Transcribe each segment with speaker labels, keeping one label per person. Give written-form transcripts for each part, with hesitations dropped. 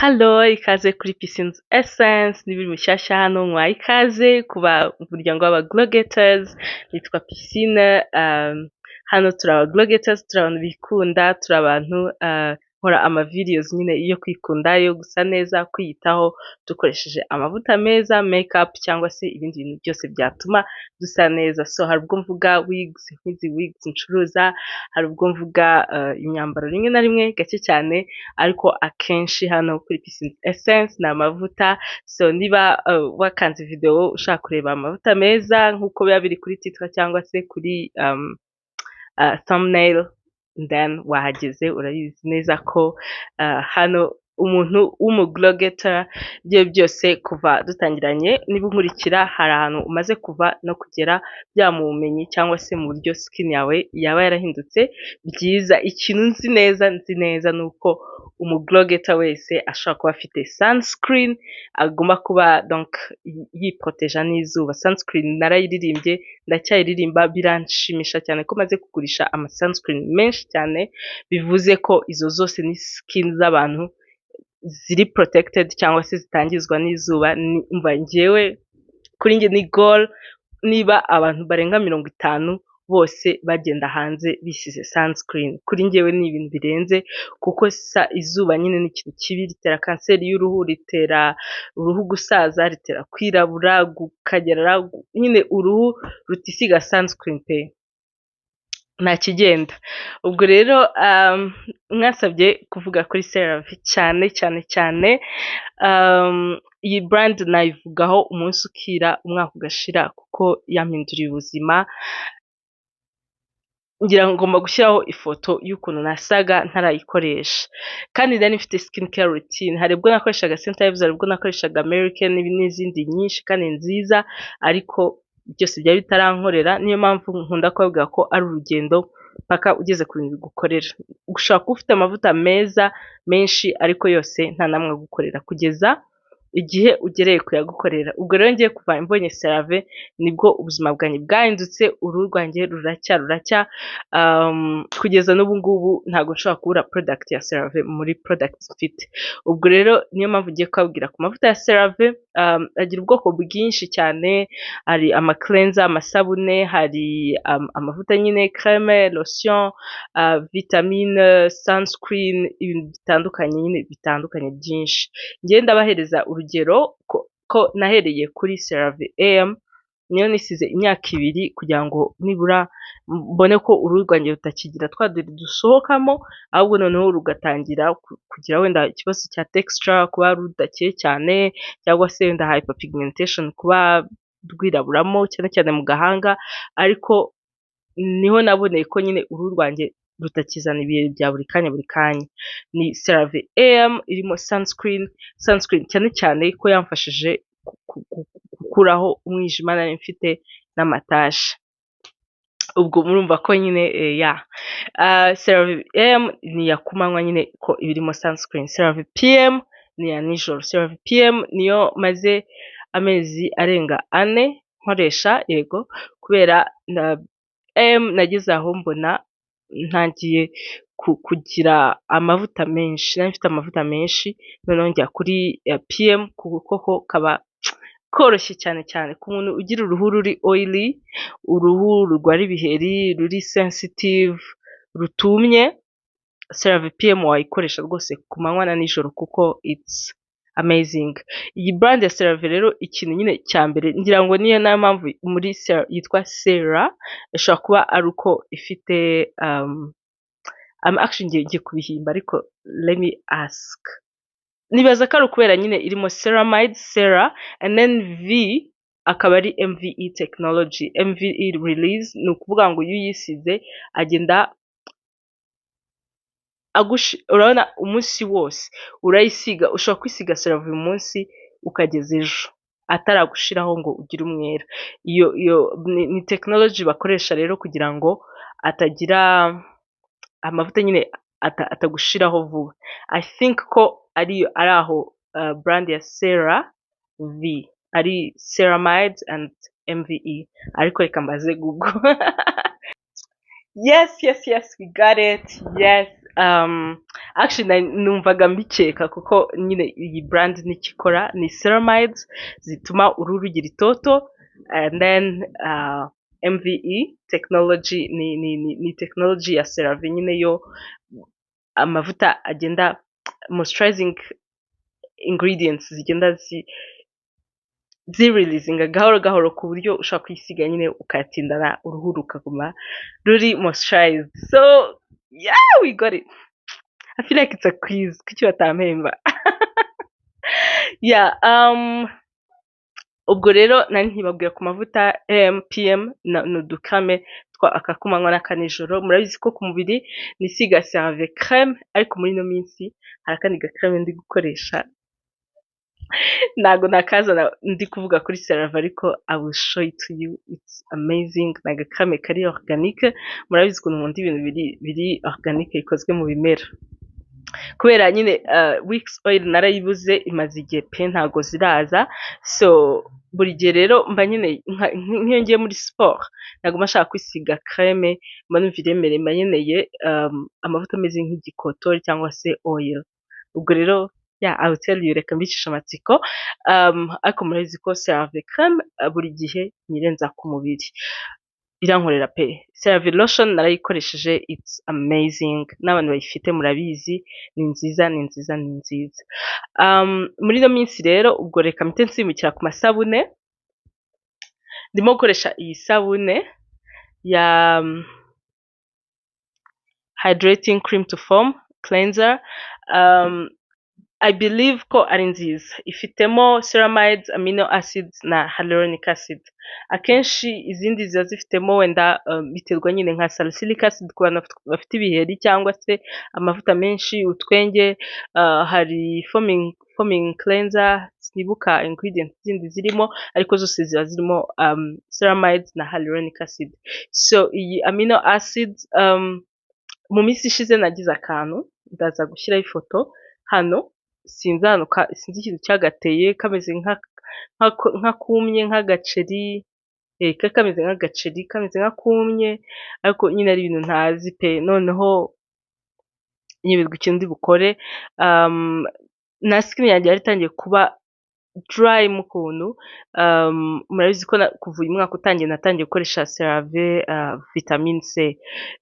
Speaker 1: Hello, ikaze kuri Pisines Essence, niba uri mushyashya hano nkwaye ikaze kuba umuryango w'aba Glow Getters. Nitwa Piscine. Hano turi aba Glow Getters, turi abantu bikunda, turi abantu nkora ama videos nyine yo kwikunda, yo gusa neza, kwiyitaho dukoresheje amavuta meza, makeup cyangwa se ibindi bintu byose byatuma dusa neza. So hari ubwo mvuga wigs, nk'izi wigs ncuruza, hari ubwo mvuga imyambaro rimwe na rimwe, gake cyane, ariko akenshi hano kuri Pisines Essence ni amavuta. So niba wakanze video ushaka kureba amavuta meza nk'uko biba biri kuri titre cyangwa se kuri thumbnail, then wahageze. Urabizi neza ko hano umuntu w'umu glow getter, ibyo byose kuva dutangiranye, niba unkurikira, hari ahantu umaze kuva no kugera, byaba mu bumenyi cyangwa se mu buryo skin yawe yaba yarahindutse byiza. Ikintu nzi neza, nzi neza, ni uko umu glow getter wese ashobora kuba afite sunscreen, agomba kuba donc yiproteja n'izuba. Sunscreen narayiririmbye, ndacyayiririmba. Biranshimisha cyane ko maze kugurisha ama sunscreen menshi cyane, bivuze ko izo zose ni skin z'abantu ziri protected cyangwa se zitangizwa n'izuba. Umva, njyewe kuri njye ni goal niba abantu barenga 50 bose bagenda hanze bisize sunscreen. Kuri njyewe ni ibintu birenze, kuko sa izuba nyine ni ikintu kibi, ritera kanseri y'uruhu, ritera uruhu gusaza, ritera kwirabura, gukagerara. Nyine uruhu rutisiga sunscreen pe, nta kigenda. Ubwo rero mwasabye kuvuga kuri CeraVe cyane cyane cyane. Iyi brand nayivugaho umunsi ukira, umwaka ugashira, kuko yampinduriye ubuzima. Ngira ngo ngomba gushyiraho ifoto y'ukuntu nasaga ntarayikoresha, kandi nari mfite skin care routine. Hari ubwo nakoreshaga St Ives, hari ubwo nakoreshaga American n'izindi nyinshi kandi nziza, ariko byose byari bitarankorera. Niyo mpamvu nkunda kubabwira ko ari urugendo paka ugeze ku bintu bigukorera. Ushobora kuba ufite amavuta meza menshi, ariko yose nta namwe agukorera kugeza igihe ugereye kuyagukorera. Ubwo rero ngiye kuva mbonye CeraVe, nibwo ubuzima bwanjye bwahindutse, uruhu rwanjye ruracya, ruracya kugeza n'ubu ngubu. Ntabwo nshobora kubura product ya CeraVe muri product mfite. Ubwo rero niyo mpamvu ngiye kubabwira ku mavuta ya CeraVe. Agira ubwoko bwinshi cyane: hari ama cleanser, amasabune, hari amavuta nyine, crème, lotion, vitamine, sunscreen, ibintu bitandukanye nyine, bitandukanye byinshi. Njye ndabahereza urugero ko nahereye kuri CeraVe AM, niyo nisize imyaka 2 kugira ngo nibura mbone ko uruhu rwanjye rutakigira twa duheri dusohokamo, ahubwo noneho rugatangira kugira wenda ikibazo cya texture, kuba rudakeye cyane, cyangwa se wenda hyperpigmentation, kuba rwiraburamo cyane cyane mu gahanga. Ariko niho naboneye ko nyine uruhu rwanjye rutakizana ibiheri bya buri kanya buri kanya. Ni CeraVe AM irimo sunscreen. Sunscreen cyane cyane ko yamfashije gukuraho umwijima nari mfite n'amatache. Ubwo murumva ko nyine ya CeraVe AM ni iya kumanywa nyine, ko iba irimo sunscreen. CeraVe PM ni iya nijoro. CeraVe PM niyo maze amezi arenga 4 nkoresha, yego, kubera AM nageze aho mbona ntangiye kugira amavuta menshi, nari mfite amavuta menshi, noneho njya kuri PM kuko ko kaba koroshye cyane cyane ku muntu ugira uruhu ruri oily, uruhu rurwara ibiheri, ruri sensitive, rutumye. CeraVe PM wayikoresha rwose ku manywa na nijoro kuko it's amazing. Iyi brand ya CeraVe rero, ikintu nyine cya mbere, ngira ngo niyo nayo mpamvu muri yitwa Cera, ishobora kuba ari uko ifite actually ngiye kubihimba, ariko let me ask. Nibaza ko ari ukubera nyine irimo ceramide, cera, and then V akaba ari MVE technology, MVE release. Ni ukuvuga ngo iyo uyisize agenda, urabona umunsi wose urayisiga, ushobora kwisiga CeraVe uyu munsi ukageza ejo ataragushiraho ngo ugire umwera. Iyo ni technology bakoresha rero kugira ngo atagira amavuta nyine atagushiraho vuba. I think ko ari aho brand ya CeraVe ari ceramide and MVE, ariko reka mbaze Google. Yes, we got it, yes. Actually numvaga mbikeka, kuko nyine iyi brand nicyo ikora, ni ceramides zituma uruhu rugira itoto, and then MVE technology ni technology ya CeraVe nyine, yo amavuta agenda moisturizing ingredients zigenda zireleasinga gahoro gahoro, ku buryo ushobora kuyisiga nyine ukayatindana, uruhu rukaguma ruri moisturized. So yeah, we got it. I feel like it's a quiz, kuki batampemba? Yeah, ubwo rero nari nkibabwira ku mavuta AM PM, ni uducrème twa aka kumanywa n'aka nijoro. Murabizi ko ku mubiri nisiga CeraVe crème, ariko muri ino minsi hari akandi gacrème ndi gukoresha, ntago nakazana ndi kuvuga kuri CeraVe, ariko I will show it to you, it's amazing. Ni agacrème kari organique. Murabizi ukuntu nkunda ibintu biri organique, bikozwe mu bimera, kubera nyine wax oil narayibuze, imaze igihe pe, ntago ziraza. So buri gihe rero mba nkeneye, nk'iyo ngiye muri siporo ntabwo mba nshaka kwisiga crème, mba numva iremereye, mba nkeneye amavuta ameze nk'igikotori cyangwa se oil. Ubwo rero yeah, I will tell you, reka mbicishe amatsiko, ariko murabizi ko CeraVe crème buri gihe nyirenza ku mubiri, irankorera pe. CeraVe lotion narayikoresheje, it's amazing, n'abantu bayifite murabizi, ni nziza, ni nziza, ni nziza. Muri ino minsi rero, ubwo reka mpite nsimbukira ku masabune. Ndimo gukoresha iyi sabune ya hydrating cream to foam cleanser. I believe ko ari nziza, ifitemo ceramides, amino acids na hyaluronic acid. Akenshi izindi ziba zifitemo wenda biterwa nyine, nka salicylic acid ku bantu bafite ibiheri cyangwa se amavuta menshi, utwenge. Hari foaming cleanser, sinibuka ingredients zindi zirimo, ariko zose ziba zirimo ceramides na hyaluronic acid. So iyi amino acids, mu minsi ishize nagize akantu, ndaza gushyiraho ifoto hano, sinzi ahantu, sinzi ikintu cyagateye, kameze nk'akumye nk'agaceri, kari kameze nk'agaceri, kameze nk'akumye, ariko nyine ari ibintu ntazi pe. Noneho nyoberwa ikintu ndi bukore, na skin yanjye yari itangiye kuba dry mu kuntu. Murabizi ko kuva uyu mwaka utangiye natangiye gukoresha CeraVe vitamine C.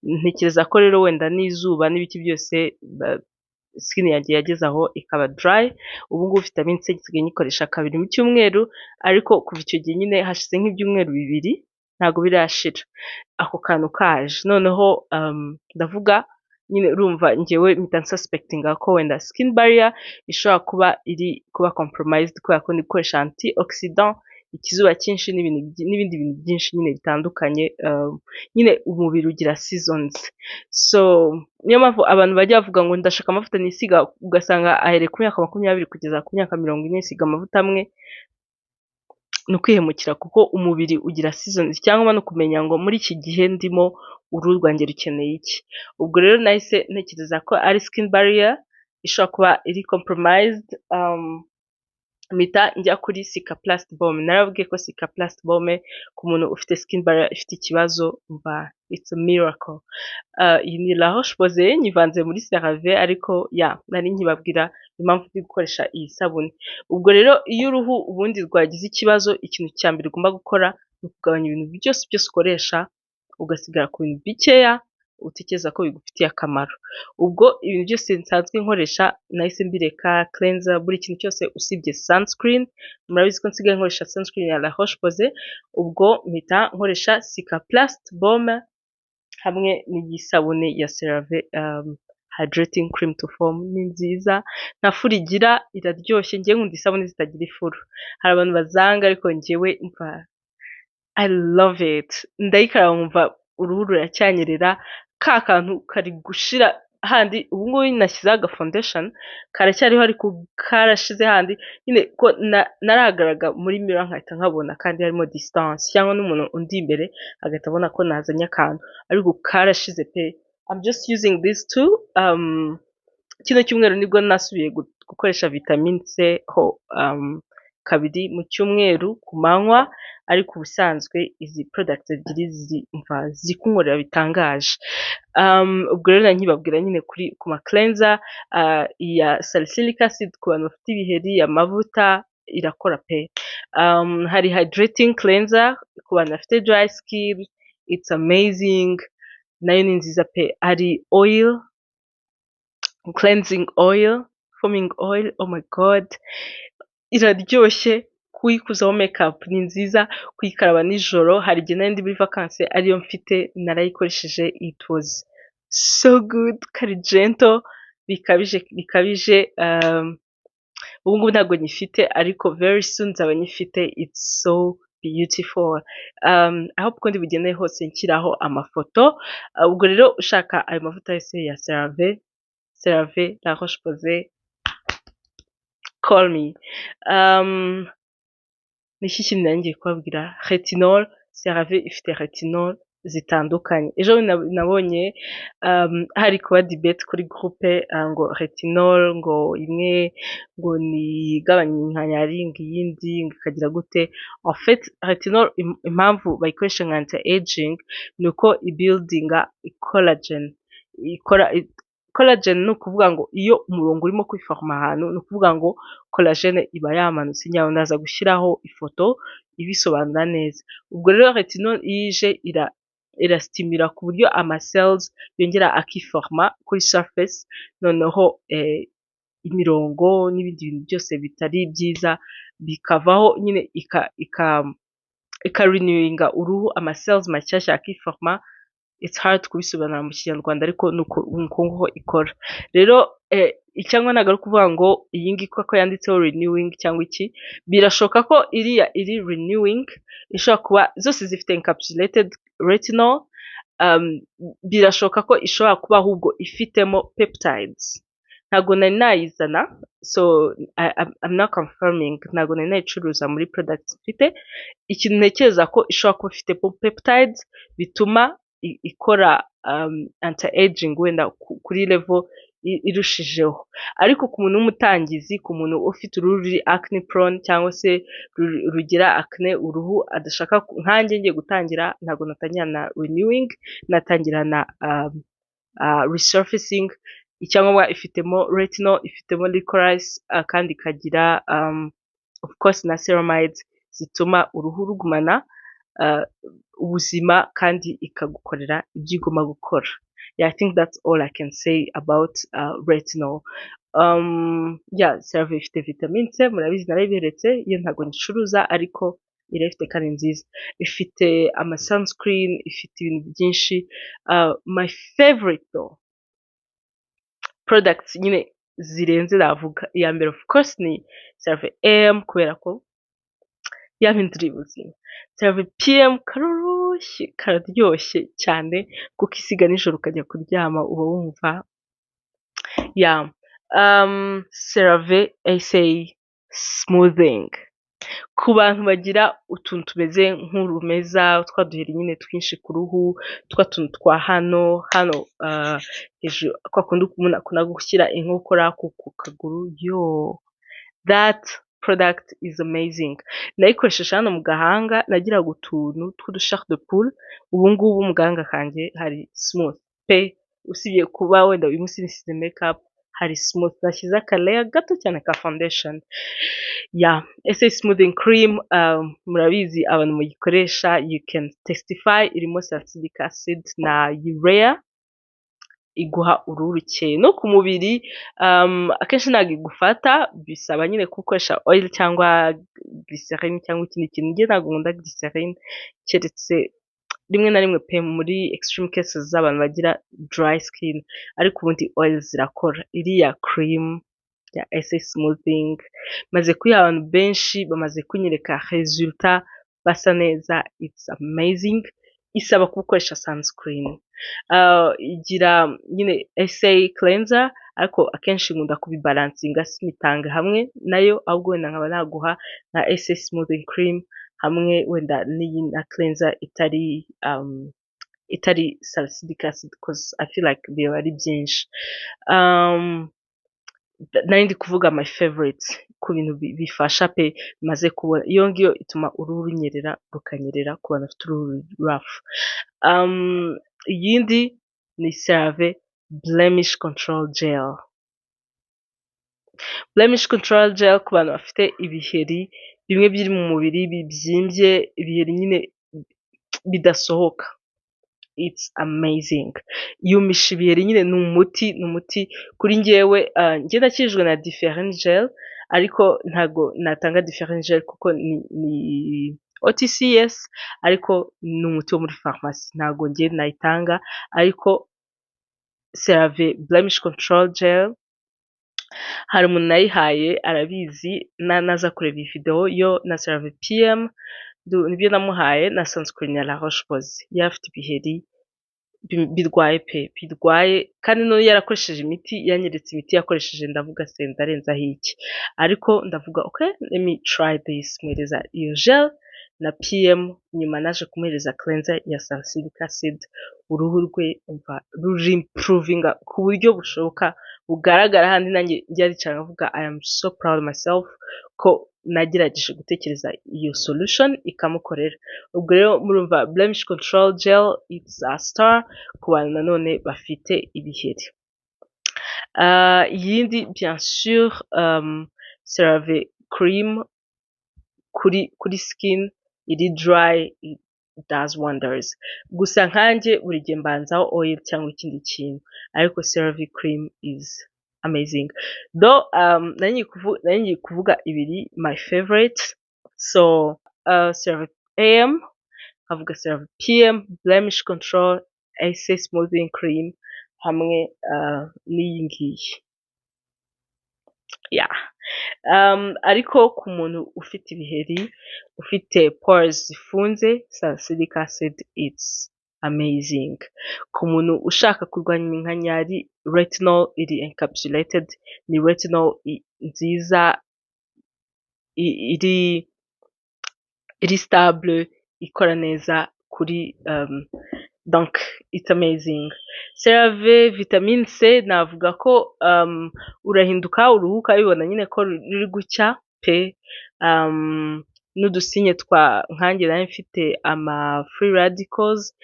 Speaker 1: Ntekereza ko rero wenda n'izuba n'ibiki byose, skin yanjye yageze aho ikaba dry. Ubu ngubu vitamine C nsigaye nyikoresha kabiri mu cyumweru, ariko kuva icyo gihe nyine hashize nk'ibyumweru 2, ntabwo birashira ako kantu kaje. Noneho ndavuga nyine, urumva njyewe mpita nsuspectinga ko wenda skin barrier ishobora kuba iri kuba compromised, kubera ko ndi gukoresha antioxidant, ikizuba cyinshi n'ibindi bintu byinshi nyine bitandukanye. Nyine umubiri ugira seasons, so niyo mpamvu abantu bajya bavuga ngo ndashaka amavuta nisiga, ugasanga ahereye ku myaka 20 kugeza ku myaka 40 yisiga amavuta amwe. Ni ukwihemukira, kuko umubiri ugira seasons, cyangwa no kumenya ngo muri iki gihe ndimo uruhu rwanjye rukeneye iki. Ubwo rero nahise ntekereza ko ari skin barrier ishobora kuba iri compromised, mpita njya kuri Cicaplast Baume. Narababwiye ko Cicaplast Baume ku muntu ufite skin barrier ifite ikibazo, umva, it's a miracle. Iyi ni La Roche-Posay nyivanze muri CeraVe, ariko ya nari nkibabwira impamvu ndi gukoresha iyi sabune. Ubwo rero iyo uruhu ubundi rwagize ikibazo, ikintu cya mbere ugomba gukora ni ukugabanya ibintu byose byose ukoresha, ugasigara ku bintu bikeya utekereza ko bigufitiye akamaro. Ubwo ibintu byose nsanzwe nkoresha nahise mbireka, cleanser, buri kintu cyose usibye sunscreen. Murabizi ko nsigaye nkoresha sunscreen ya La Roche-Posay. Ubwo mpita nkoresha Cicaplast Baume hamwe n'iyi sabune ya CeraVe hydrating cream to foam. Ni nziza, nta furo igira, iraryoshye. Njyewe nkunda isabune zitagira ifuro, hari abantu bazanga, ariko njyewe umva, I love it. Ndayikaraba nkumva uruhu ruracyanyerera, ka kantu kari gushira handi. Ubu ngubu nashyizeho aga foundation, karacyariho ariko karashize handi nyine ko narahagararaga muri mirror nkahita nkabona, kandi harimo distance, cyangwa n'umuntu undi imbere agahita abona ko nazanye akantu, ariko karashize pe. I'm just using these two. Kino cyumweru nibwo nasubiye gukoresha vitamine C ho. Kabiri mu cyumweru ku manywa, ariko ubusanzwe izi products ebyiri ziri kunkorera bitangaje. Ubwo rero nari nkibabwira nyine kuri ku ma cleanser ya salicylic acid ku bantu bafite ibiheri, amavuta irakora pe. Hari hydrating cleanser ku bantu bafite dry skin, it's amazing, nayo ni nziza pe. Hari oil, cleansing oil, foaming oil, oh my God, iraryoshye kuyikuzaho makeup, ni nziza kuyikaraba nijoro. Hari igihe nari ndi muri vacances ariyo mfite, narayikoresheje, it was so good, kari gentle bikabije bikabije. Ubu ngubu ntabwo nyifite, ariko very soon nzaba nyifite. It's so beautiful. Aho kuko ndi bugende hose nshyiraho amafoto. Ubwo rero ushaka ayo mavuta yose ya CeraVe, CeraVe, La Roche Posay, call me. Niki kindi nari ngiye kubabwira? Retinol, CeraVe ifite retinol zitandukanye. Ejo nabonye hari kuba debate kuri groupe ngo retinol ngo imwe ngo ni igabanya iminkanyari, ngo iyindi ngo ikagira gute. En fait, retinol, impamvu bayikoresha nka anti aging ni uko ibuildinga collagen. Ikora collagen, ni ukuvuga ngo iyo umurongo urimo kwiforma ahantu, ni ukuvuga ngo collagène iba yamanutse. Nyawe ndaza gushyiraho ifoto ibisobanura neza. Ubwo rero retinol iyo ije irastimula ku buryo ama cells yongera akiforma kuri surface, noneho imirongo n'ibindi bintu byose bitari byiza bikavaho nyine, ikarenewinga uruhu, ama cells mashyashya akiforma. It's hard kubisobanura mu Kinyarwanda, ariko ni uko nguko ikora. Rero cyangwa ntabwo ari ukuvuga ngo iyi ngiyi kuko yanditseho renewing cyangwa iki, birashoboka ko iriya iri renewing ishobora kuba, zose zifite encapsulated retinol, birashoboka ko ishobora kuba ahubwo ifitemo peptides. Ntabwo nari nayizana, so I'm not confirming, ntabwo nari nayicuruza muri products mfite. Ikintu ntekereza ko ishobora kuba ifitemo peptides bituma ikora anti aging wenda kuri level irushijeho. Ariko ku muntu w'umutangizi, ku muntu ufite uruhu ruri acne prone cyangwa se rugira acne, uruhu adashaka, nkanjye ngiye gutangira, ntabwo natangira na renewing, natangira na resurfacing. Icyangombwa ifitemo retinol, ifitemo licorice, kandi ikagira of course na ceramides zituma uruhu rugumana ubuzima kandi ikagukorera ibyo igomba gukora. Yeah, I think that's all I can say about retinol. Yeah, CeraVe ifite vitamine C, murabizi narabiberetse, iyo ntabwo nyicuruza ariko irayifite kandi nziza. Ifite ama sunscreen, ifite ibintu byinshi. My favorite though, products nyine zirenze navuga, iya mbere of course ni CeraVe AM kubera ko yampinduriye ubuzima. CeraVe PM karoroshye, kararyoshye cyane kuko isiga nijoro ukajya kuryama uba wumva, yeah. CeraVe SA smoothing ku bantu bagira utuntu tumeze nk'urumeza, twa duheri nyine twinshi ku ruhu, twa tuntu twa hano hano hejuru, kwa kundi umuntu akunda gushyira inkokora ku kaguru, yo, that product is amazing. Nayikoresheje hano mu gahanga, nagiraga utuntu tw'udu chair de poule, ubu ngubu mu gahanga kanjye hari smooth pe. Usibye kuba wenda uyu munsi nisize makeup, hari smooth, nashyize aka layer gato cyane ka foundation. Ya SA smoothing cream, murabizi abantu muyikoresha, you can testify, irimo salicylic acid na urea, iguha uruhu rukeye. No ku mubiri akenshi ntabwo igufata, bisaba nyine gukoresha oil cyangwa glycerine cyangwa ikindi kintu. Njye ntabwo nkunda glycerine keretse rimwe na rimwe pe, muri extreme cases z'abantu bagira dry skin, ariko ubundi oil zirakora. Iriya cream ya SA smoothing maze kuyiha abantu benshi, bamaze kunyereka résultat, basa neza, it's amazing. Isaba kuba ukoresha sunscreen. Igira nyine SA cleanser, ariko akenshi nkunda kubibalancinga, sinyitange hamwe nayo, ahubwo wenda nkaba naguha nka SA smoothing cream hamwe wenda n'iyi na cleanser itari salicylic acid, 'cause I feel like biba ari byinshi. Nari ndi kuvuga my favorites. Ku bintu bifasha pe maze kubona, iyo ngiyo ituma uruhu runyerera, rukanyerera ku bantu bafite uruhu rough. Iyindi ni CeraVe Blemish Control Gel. Blemish Control Gel ku bantu bafite ibiheri bimwe biri mu mubiri bibyimbye, ibiheri nyine bidasohoka, it's amazing, yumisha ibiheri nyine, ni umuti, ni umuti kuri njyewe. Njye nakijijwe na Differin Gel, ariko ntago natanga Differin Gel kuko ni OTC, yes, ariko ni umuti wo muri farumasi, ntago njye nayitanga. Ariko CeraVe Blemish Control Gel, hari umuntu nayihaye, arabizi, naza kureba iyi video yo na CeraVe PM nibyo namuhaye na sunscreen ya La Roche-Posay. Yari afite ibiheri birwaye pe, birwaye, kandi none yarakoresheje imiti, yanyeretse imiti yakoresheje, ndavuga: "Se ndarenzaho iki?" Ariko ndavuga: "Okay, let me try this." Muhereza iyo gel na PM, nyuma naje kumuhereza cleanser ya salicylic acid, uruhu rwe umva rurimprovinga ku buryo bushoboka bugaragara. Handi nanjye njya nicara nkavuga: "I am so proud of myself ko nagerageje gutekereza iyo solution ikamukorera." Ubwo rero murumva, Blemish Control Gel, it's a star ku bantu nanone bafite ibiheri. Iyindi, bien sûr, CeraVe cream kuri skin iri dry, it does wonders. Gusa nkanjye buri gihe mbanzaho oil cyangwa ikindi kintu, ariko CeraVe cream is amazing. Though nari ngiye kuvuga ibiri my favorite, so CeraVe AM, nkavuga CeraVe PM Blemish Control SA Smoothing Cream, hamwe n'iyi ngiyi, yeah. Ariko ku muntu ufite ibiheri, ufite pores zifunze, salicylic acid, it's amazing. Ku muntu ushaka kurwanya iminkanyari, retinol iri encapsulated, ni retinol nziza, iri stable, ikora neza kuri donc it's amazing. CeraVe Vitamin C, navuga ko urahinduka uruhu, ukabibona nyine ko ruri gucya pe, n'udusinye twa nkanjye nari mfite ama free radicals,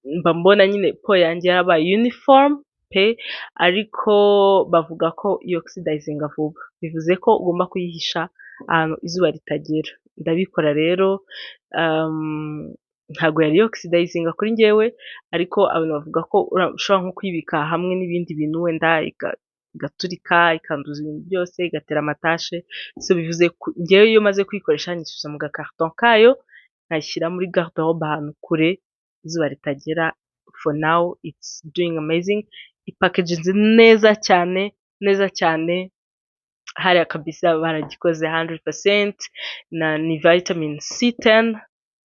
Speaker 1: mba mbona nyine peau yanjye yarabaye uniform pe. Ariko bavuga ko yoxidazinga vuba, bivuze ko ugomba kuyihisha ahantu izuba ritagera. Ndabikora rero, ntabwo yari yoxidazinga kuri njyewe, ariko abantu bavuga ko ushobora nko kuyibika hamwe n'ibindi bintu, wenda igaturika, ikanduza ibintu byose, igatera ama taches. So bivuze njyewe iyo maze kuyikoresha nyisubiza mu gakarton kayo, nkayishyira muri garde-robe ahantu kure izuba ritagera. For now it's doing amazing, ipackaginze neza cyane, neza cyane hariya kabisa, baragikoze 100%. Na ni vitamin C10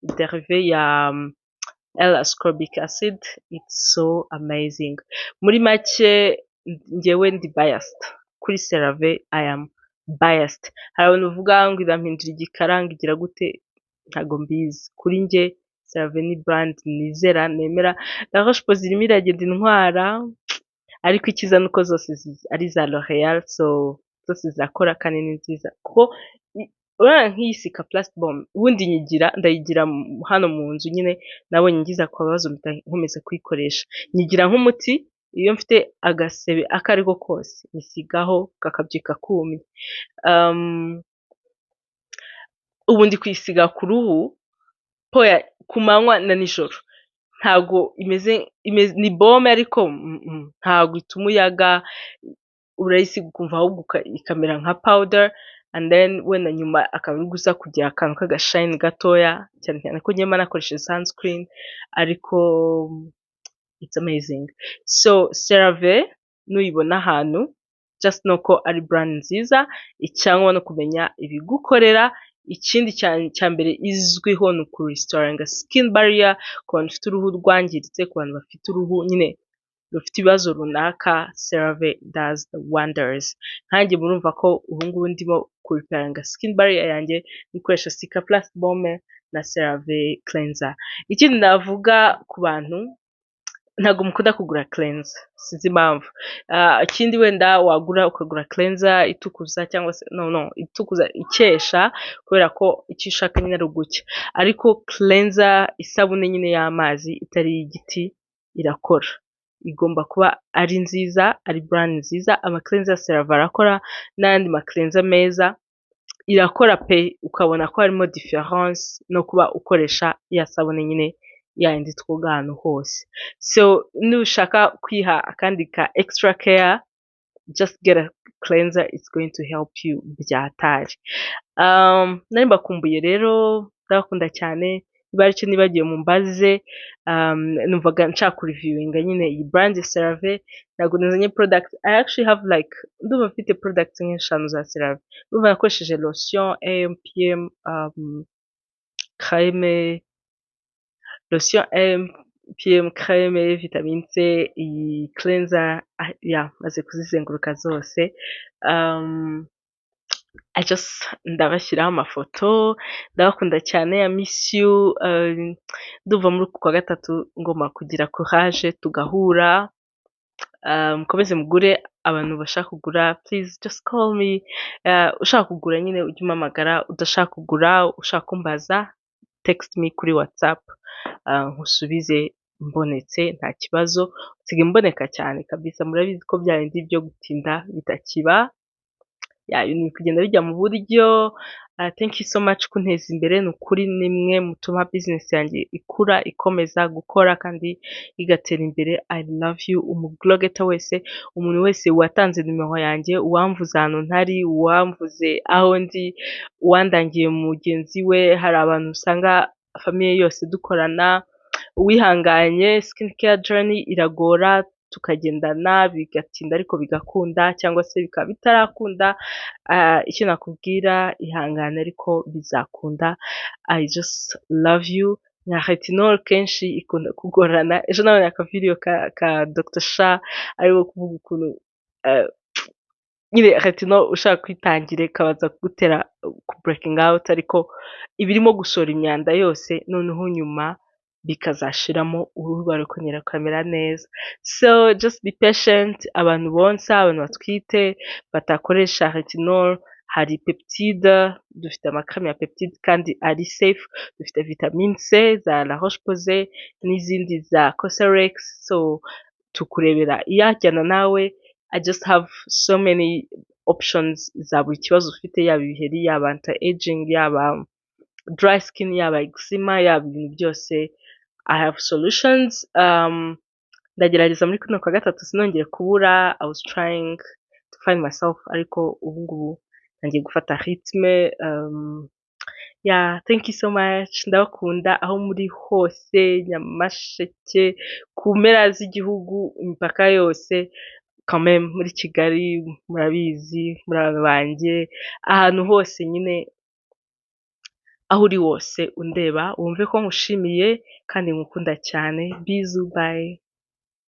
Speaker 1: dérivé ya L ascorbic acid, it's so amazing. Muri make, njyewe ndi biased kuri CeraVe, I am biased. Hari abantu bavuga ngo irampindura igikara, ngo igira gute, ntago mbizi. Kuri njye CeraVe ni brand nizera, nemera. La Roche-Posay irimo iragenda intwara, ariko icyiza nuko zose ari iza L'Oreal, so zose zirakora kandi ni nziza, kuko urabona nk'iyi Cicaplast Baume, ubundi nyigira, ndayigira hano mu nzu nyine, nabonye ngize akabazo mpita nkomeza kuyikoresha, nyigira nk'umuti. Iyo mfite agasebe ako ariko kose nyisigaho kakabyuka kumye. Ubu ndi kuyisiga ku ruhu ku manywa na nijoro, ntago imeze, ni baume, ariko ntago ituma uyaga, urayisiga ukumva ahubwo ikamera nka powder, and then wenda nyuma akaba ari gusa kugira akantu k'agashine gatoya, cyane cyane ko njye mba nakoresheje sunscreen, ariko it's amazing. So CeraVe nuyibona ahantu, just know ko ari brand nziza, icyangombwa no kumenya ibigukorera. Ikindi cya mbere izwiho ni ukurestoringa skin barrier ku bantu bafite uruhu rwangiritse, ku bantu bafite uruhu nyine rufite ibibazo runaka, CeraVe does the wonders. Nkanjye murumva ko ubu ngubu ndimo kurepairinga skin barrier yanjye nkoresha Cicaplast Baume na CeraVe cleanser. Ikindi navuga ku bantu Ntabwo mukunda kugura cleanser, sinzi impamvu. Ikindi wenda wagura, ukagura cleanser itukuza cyangwa se no itukuza, ikesha, kubera ko icyo ushaka nyine ari ugucya. Ariko cleanser, isabune nyine y'amazi itari iy'igiti, irakora. Igomba kuba ari nziza, ari brand nziza. Ama cleanser ya CeraVe arakora n'ayandi ma cleanser meza irakora pe, ukabona ko harimo différence no kuba ukoresha ya sabune nyine yayindi twoga ahantu hose. So nushaka kwiha akandi ka extra care, just get a cleanser, it's going to help you byatari. Nari mbakumbuye rero, ndabakunda cyane. Niba hari icyo nibagiwe mumbaze. Numvaga nshaka kureviewinga nyine iyi brand ya CeraVe. Ntabwo nazanye product. I actually have like, ndumva mfite product nk'eshanu za CeraVe. Ndumva nakoresheje lotion AM PM, crème, lotion AM PM, crème vitamine C, iyi cleanser ya maze kuzizenguruka zose. I just ndabashyiraho amafoto. Ndabakunda cyane, I miss you. Ndumva muri uku kwa gatatu ngomba kugira courage tugahura. Mukomeze mugure. Abantu bashaka kugura, please just call me. Ushaka kugura nyine ujye umpamagara, udashaka kugura, ushaka kumbaza, text me kuri WhatsApp nkusubize mbonetse, nta kibazo. Nsigaye mboneka cyane kabisa, murabizi ko bya bindi byo gutinda bitakiba, ibintu biri kugenda bijya mu buryo. Thank you so much kunteza imbere, ni ukuri nimwe mutuma business yanjye ikura, ikomeza gukora kandi igatera imbere. I love you. Umu glow getter wese, umuntu wese watanze nimero yanjye, uwamvuze ahantu ntari, uwamvuze aho ndi, uwandangiye mugenzi we, hari abantu usanga famille yose dukorana, uwihanganye, skin care journey iragora, tukagendana bigatinda ariko bigakunda cyangwa se bikaba bitarakunda, icyo nakubwira, ihangane ariko bizakunda. I just love you. Nka retinol kenshi ikunda kugorana. Ejo nabonye akavideo ka Dr Shah arimo kuvuga ukuntu nyine retinol ushaka kuyitangira ikabanza kugutera ku breaking out, ariko iba irimo gusohora imyanda yose, noneho nyuma bikazashiramo uruhu rwawe rukongera rukamera neza. So just be patient. Abantu bonsa, abantu batwite batakoresha retinol, hari peptide, dufite amacrème ya peptide kandi ari safe, dufite vitamine C za La Roche Posay n'izindi za Cosrx, so tukurebera iyajyana nawe. I just have so many options za buri kibazo ufite, yaba ibiheri, yaba anti aging, yaba dry skin, yaba eczema, yaba ibintu byose, I have solutions. Ndagerageza muri kuno kwa gatatu sinongere kubura. I was trying to find myself, ariko ubu ngubu ntangiye gufata rythme. Yeah, thank you so much, ndabakunda aho muri hose, Nyamasheke, ku mpera z'igihugu, imipaka yose, quand même muri Kigali murabizi, muri abantu banjye, ahantu hose nyine, aho uri wose undeba wumve ko nkushimiye kandi nkukunda cyane. Bisous, bye.